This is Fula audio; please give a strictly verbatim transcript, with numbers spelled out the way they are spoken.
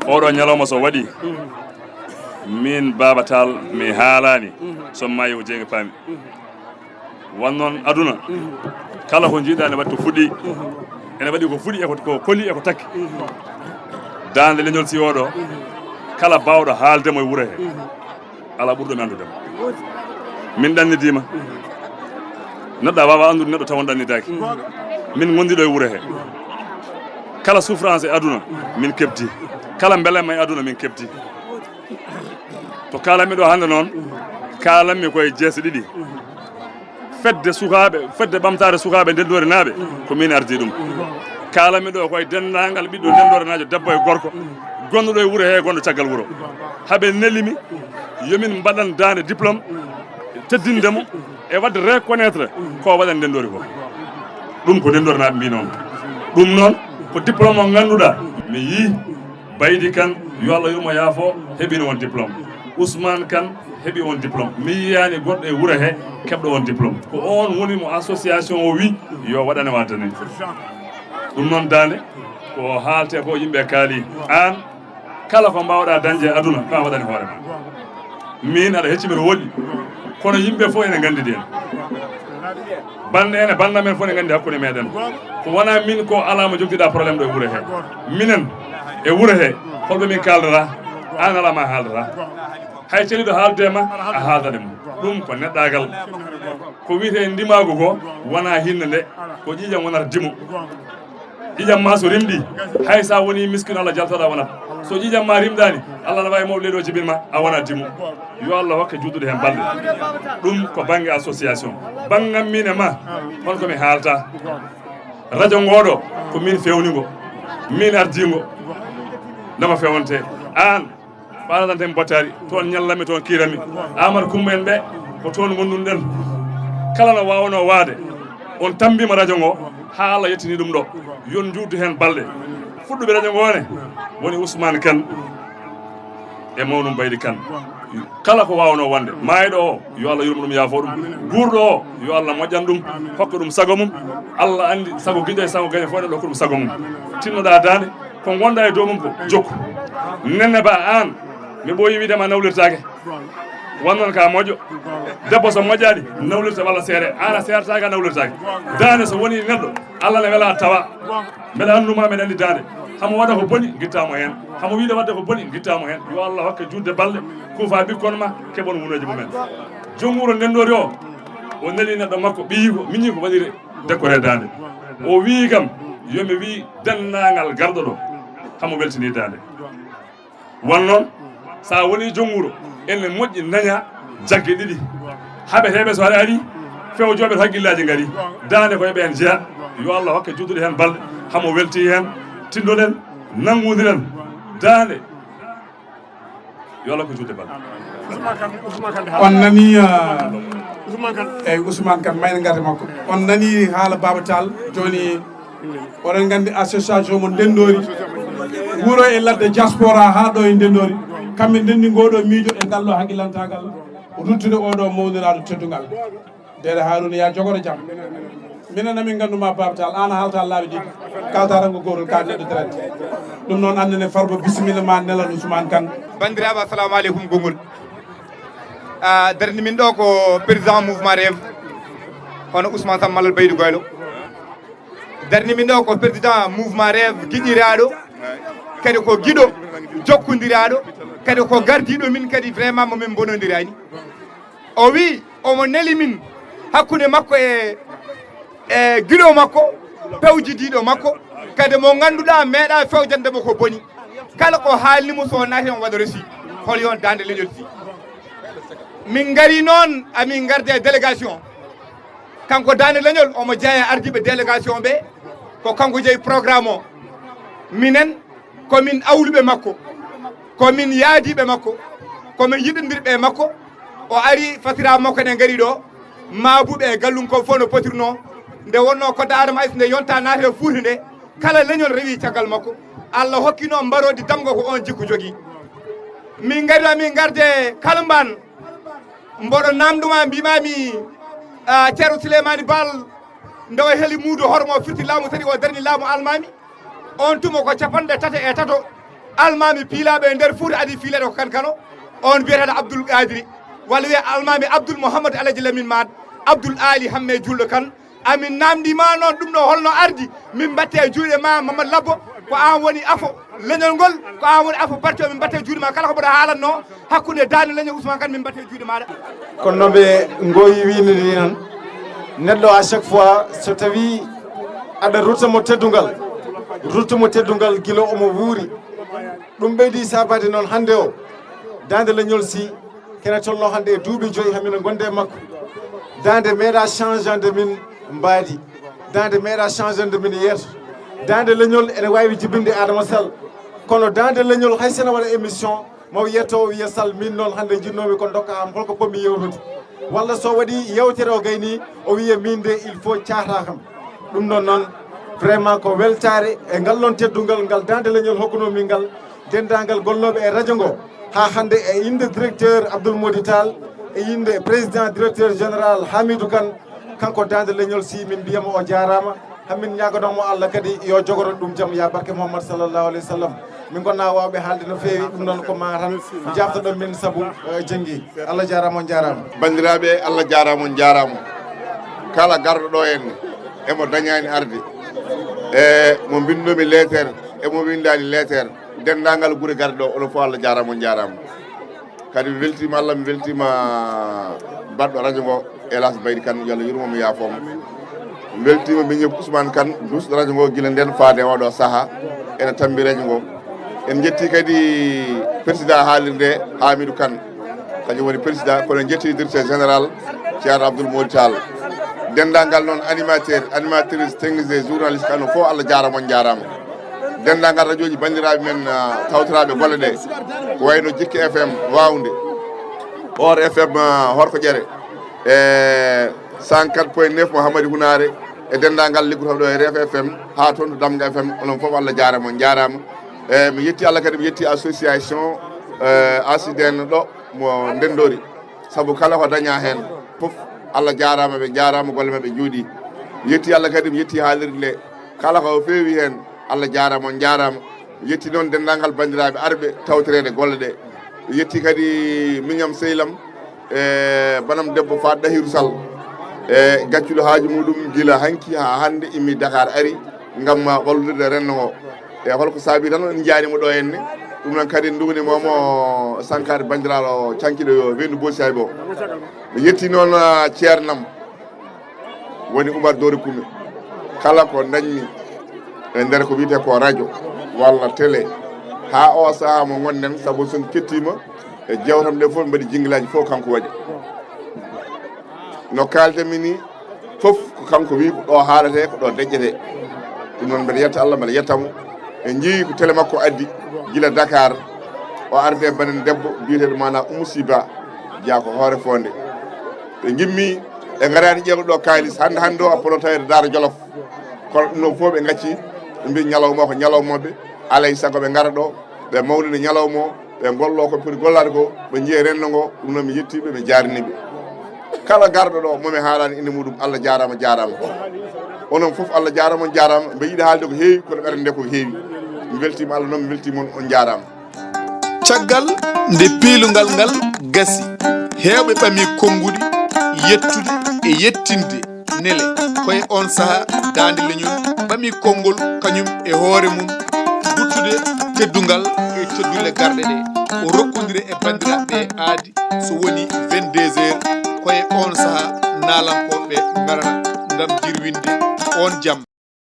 Oɗo ñalawma so waɗi, min Baba Tall mi haalani, so maayi ko jeynge paami. Wan noon aduna, kala ko jiiɗa ene waɗi ko fuɗɗi, ene waɗi ko fuɗɗi e ko, ko koli e ko takki. Daande leñol si oɗo, kala baawɗo haalde mo e wuro he, alaa ɓurɗo mi anndude mo. Min ɗannidiima. Neɗɗo a waawaa anndude neɗɗo taw on ɗannidaaki. Min ngondiɗo e wuro he. Kala souffrance e aduna, min keɓti. Kala mbelemma e aduna, min keɓti. To kaalanmi ɗo hannde noon, kaalanmi koye jeese ɗiɗi. Fedde sukaaɓe, fedde ɓamtaare sukaaɓe Ndenndorinaaɓe, ko min ardii ɗum. Kaalanmi ɗo koye denndaangal ɓiɗɗo Ndenndoorinaajo, debbo e gorko, gonɗo ɗo e wuro he, gonɗo caggal wuro. Haɓe neli mi, yo min mbaɗan daande diplôme, teddinde mo, e waɗde reconnaître ko o waɗani Ndenndoori ko. Ɗum ko Ndenndorinaaɓe mbii noon. Ɗum noon, ko diplôme o ngannduɗaa, mi yii. Baydi Kan, yo Allah yurmo yaafo, heɓino on diplôme. Ousmane Kan heɓi on diplôme. Mi yiyaani goɗɗo e wuro he keɓɗo on diplôme. Ko on woni mo association o wi yo waɗane waddane. Ɗum noon daande, ko haalte ko yimɓe kaali. Aan, kala ko mbaawɗa dañde e aduna, ko a waɗani hoore ma. Min aɗa hecci mbiɗa woɗɗi. Kono yimɓe fof ene nganndi ɗen. Bannde ene, bannda men fof ene nganndi hakkunde meɗen. Ko wona min ko alaa mo jogtiɗa problème ɗo e wuro he. Minen, e wuro he, holɓe min kaaldata, aan alaa ma haaldata. Hay celiɗo haaldude e ma, a haaldata e mum. Ɗum ko neɗɗaagal. Ko wiyetee ndimaagu ko, wona hinnde nde, ko ƴiiƴam wonata dimo. Ƴiiƴam ma so rimɗi, hay sa woni miskino, Allah jaltaɗa wonat. So ƴiiƴam ma rimɗani, Allah na wawi mawɗo leydi o jibinma, a wona dimo. Yo Allah hokke juutude hen balɗe. Ɗum ko bangge association. Banngam min e ma, on ko mi haalta. Radio ngoɗo, ko min fewni ngo. Min ardi ngo. Nama fewante. An, Faala tan tan bottaari, toon ñallanmi, toon kiiranmi. Aamadu Kummba en ɓe, ko toon ngonduɗen. Kala no waawanoo waade, on tammbima radio ngo, haa Allah yettini ɗum ɗo. Yon njuutdu heen balɗe. Fuɗɗuɓe radio ngo ne, woni Ousmane Kane e mawnum Baydi Kane. Kala ko waawanoo wonde, maayɗo o, yo Allah yurmo ɗum, yaafo ɗum. Guurɗo o, yo Allah moƴƴan ɗum, hokka ɗum sago mum. Allah anndi sago giɗo e sago gaño fof, neɗɗo hokka ɗum sago mum. Tinnoɗaa daande, ko ngonɗaa e dow mum ko jokku. Nenne Ba, aan, mi ɓooyi wiide ma nawlirtaake. Wonnon ka moƴƴo. Debbo so moƴƴaani, nawlirta walla seere. Aan a seertaaka, nawlirtaake. Daande so woni neɗɗo, Allah ne wela tawa. Mbeɗa annduma, mbeɗa anndi daande. Hamo waɗa ko boni, ngitta mo heen. Hamo wiide waɗde ko boni, ngitta mo heen. Yo Allah hokke juutde balɗe, kuufa ɓikkon ma, keɓon wunooji mumen. Jom wuro Ndenndori o, o neli neɗɗo makko, ɓiyiiko, miñiiko waɗiri décoré daande. O wii kam, yo mi wii denndaangal garɗo ɗo, hamo weltini daande. Wan noon, so a woni jom wuro, ene moƴƴi daña jagge ɗiɗi. Haɓeteeɓe so aɗa ari, fewjooɓe to hakkillaaji ngari. Daande ko e ɓeen jeya. Yo Allah hokke juutde heen balɗe, hamo welti heen. Tindoɗen, nanngundiren daande. Yo Allah ko juutde balɗe. On nani, ah, eyyi, Ousmane Kane, mayre ngarte makko. On nani haala Baba Tall, jooni oɗon nganndi association mo Ndenndori, wuro e ladde diaspora haa ɗo e Ndenndori. Kamɓe ndenndi ngoɗo miijo e ngal ɗo haqqillantaagal ruttude oɗo mawniraaɗo teddungal. Deere Haruna, ya jogoro jam. Minen amin ngannduma Baba Tall, aan a haalta laabi ɗiɗi. Kalta tan ko gootol, ka neɗɗo direct. Ɗum noon, annene Farba, bisimilla ma, nelal Ousmane Kane. Banndiraaɓe, assalamu aleykum, konngol. Ah, darni min ɗo ko président mouvement Rêve, hono Ousmane Samba Malal Baydi Goylo. Darni min ɗo ko président mouvement Rêve giɗiraaɗo, kadi ko giɗo jokkondiraaɗo, kadi ko gardiiɗo min kadi, vraiment mo min mbonondirani. O wi omo neli min hakkunde makko e, e giɗo makko, pewjidiiɗo makko, kadi mo ngannduɗaa meeɗa fewjande mo ko boni. Kala ko haalni mo so naati, on waɗa resi. Hol yon daande leñol si. Min ngari noon, amin ngarde e délégation. Kanko daande leñol, omo jeeya e ardiiɓe délégation ɓe, ko kanko jeyi programme o. Minen, ko min awluɓe makko, ko min yaadiiɓe makko, ko min yiɗondirɓe e makko. O ari, fasiraaɓe makko ne ngari ɗo, maabuɓe e gallum ko fof no potirnoo. Nde wonnoo kodda Adama Aysa nde yonta naata e Fuuta nde, kala leñol rewi caggal makko. Allah hokkino mbaroodi damga ko oon jikku jogii. Min ngari ɗo, min ngarde Kalmbaan. Mboɗo naamnduma, mbimaami, ah, Ceerno Suleymaani Baal, nde o heli muudo hormo firti laamu, sari o darni laamu almaami. On tuma ko capanɗe tati e tato almaami piilaaɓe e nder Fuuta adi fiileede ko kan kano, on biyeteeɗo Abdul Qadiri, walla wiye almaami Abdul Mouhammad Alaji Lamin Maad, Abdul Aali Hamme Julɗo Kan. Amin naamndiima noon ɗum ɗo holno ardi, min mbatte e juuɗe ma Mamadou Labbo, ko aan woni afo leñol ngol, ko aan woni afo parti o, min mbatte e juuɗe ma kala ko mboɗo haalatno hakkunde Daande Leñol Ousmane Kan, min mbatte e juuɗe maaɗa. Kono noon ɓe ngoyi wiide ni tan, neɗɗo à chaque fois so tawi aɗa rutta mo teddungal, rutta mo teddungal gila omo wuuri. Ɗum ɓeydi saabaade noon hannde o, Daande Leñol si kene tolno hannde e duuɓi joyi hamin gonde e makko. Daande meeɗa changeande min mbaadi. Daande meeɗa changeande min yeeso. Daande Leñol ene waawi jibinde Adama Sall. Kono Daande Leñol hay sene waɗa émission, maw yetto o wiya Sall, min noon hannde jinnoomi ko dokka am holko pommi yewtude. Walla so waɗi yewtere o gayni, o wiya min de il faut caahta kam. Ɗum ɗon noon, vraiment ko weltaare e ngal ɗon teddungal ngal Daande Leñol hokkuno min ngal, denndaangal gollooɓe e radio ngo. Haa hannde e innde directeur Abdoul Mody Tall, e innde président directeur général Hamidou Kane, kanko Daande Leñol si min mbiyamo o jaaraama. Hamin ñaaganoo mo Allah kadi yo jogoro ɗum jam, ya barke Muhammad sallallahu alayhi wa sallam. Min ngonnaa waawɓe haalde no feewi, ɗum noon ko ma tan njaaftoɗon min sabu, eh, jenngi. Allah jaaraama, on jaaraama. Banndiraaɓe, Allah jaaraama, on jaaraama. Kala garɗo ɗo en, emo dañaani arde. E mo mbinnoomi leeter, e mo winndaani leeter, denndaangal gure garɗe ɗo, onon fof Allah jaaraama, on jaaraama. Kadi mi weltiima Allah, mi weltiima baɗɗo radio ngo, Elas Baydi Kan, yo Allah yurmo mo, yaafo mo. Mi weltiima miñum Ousmane Kan, duusɗo radio ngo gila nden faade e oɗo saha, ene tambi radio ngo. En njetti kadi président haalirde, Hamidou Kan, kañum woni président, kono en njetti directeur général, Ceerno Abdoul Mody Tall. Denndaangal noon animateur, animatrice, technicien, journaliste, kano fof Allah jaaraama, on jaaraama. Denndaangal rajooji banndiraaɓe men, ah, tawtoraaɓe golle ɗe, ko wayno Jikki F M Waawnde, Or F M, ah, Horko Ƴere, e cent quatre point neuf mo Hamadi Hunaare, e denndaangal liggotooɓe ɗo e Ref F M, haa toon to Damga F M, onon fof Allah jaaraama, on jaaraama. E mi yetti Allah kadi, mi yetti association, eh, A C D N ɗo mo Ndenndori, sabu kala ko dañaa heen fof, Allah jaaraama, ɓe njaaraama, golle maɓɓe njooɗii. Mi yetti Allah kadi, mi yetti haalirde nde, kala ko feewi heen, Allah jaaraama, on njaaraama. Mi yetti noon denndaangal banndiraaɓe arɓe tawtoreede golle ɗe. Mi yetti kadi miñam sehil am, e banam debbo Faat Dahiru Sall, e gaccuɗo haaju muɗum gila hanki haa hannde, immi Dakar, ari ngam wallude renndo ngo. E holko saabi tan en njaani mo ɗo henne? Ɗum noon kadi en nduwaniima mo sankaade banndiraaɗo cankiɗo yo weendu Bosi Aybo. Mi yetti noon, ah, ceernam woni Oumar Dore Koume. Kala ko dañmi e nder ko wiyetee ko radio walla télé, haa o sahaa mo ngonɗen, sabu so en kettiima e jeewtam nde fof, mbaɗi jinglaaji fof kanko waɗi. No kaalten-mi ni, fof ko kanko wi ko ɗo haalatee, ko ɗo deƴƴetee. Ɗum noon mbeɗa yetta Allah, mbeɗa yetta mo. En njii ko télé makko addi gila Dakar, o arde banen debbo biyeteeɗo maana Oumou Siba, jeyaa ko Hoore Fonde. Ɓe ngimmi, ɓe ngaraani ƴeewde ɗo kaalis. Hannde, hannde o a polo taweede Daara Jolof. Kono ɗum ɗon fof ɓe ngacci, ɓe mbi ñalawma o ko ñalawma maɓɓe, alay sago ɓe ngara ɗo, ɓe mawnina ñalawma o, ɓe ngollo ko ɓe poti gollaade ko, ɓe njiya renndo ngo. Ɗum noon mi yettii ɓe, mi jaarnii ɓe. Kala garɗo ɗo mo mi haalaani innde muɗum, Allah jaaraama, jaaraama. Onon fof Allah jaaraama, on jaaraama. Mbeɗa yiɗi haalde ko heewi, kono ɓernde nde ko heewi. Mi weltiima Allah noon, mi weltiima on, on jaaraama. Caggal nde piilungal ngal gasi, heewɓe ɓami konnguɗi yettude e yettinde Nele. Ko e oon sahaa Daande Leñol ɓami konngol kañum e hoore mum, ruttude teddungal e teddulle garɗe ɗe, o rokkondira e banndiraaɓe ɓe aadi, so woni vingt-deux heures. Ko e oon sahaa naalankooɓe ngarata ngam jirwinde oon jam.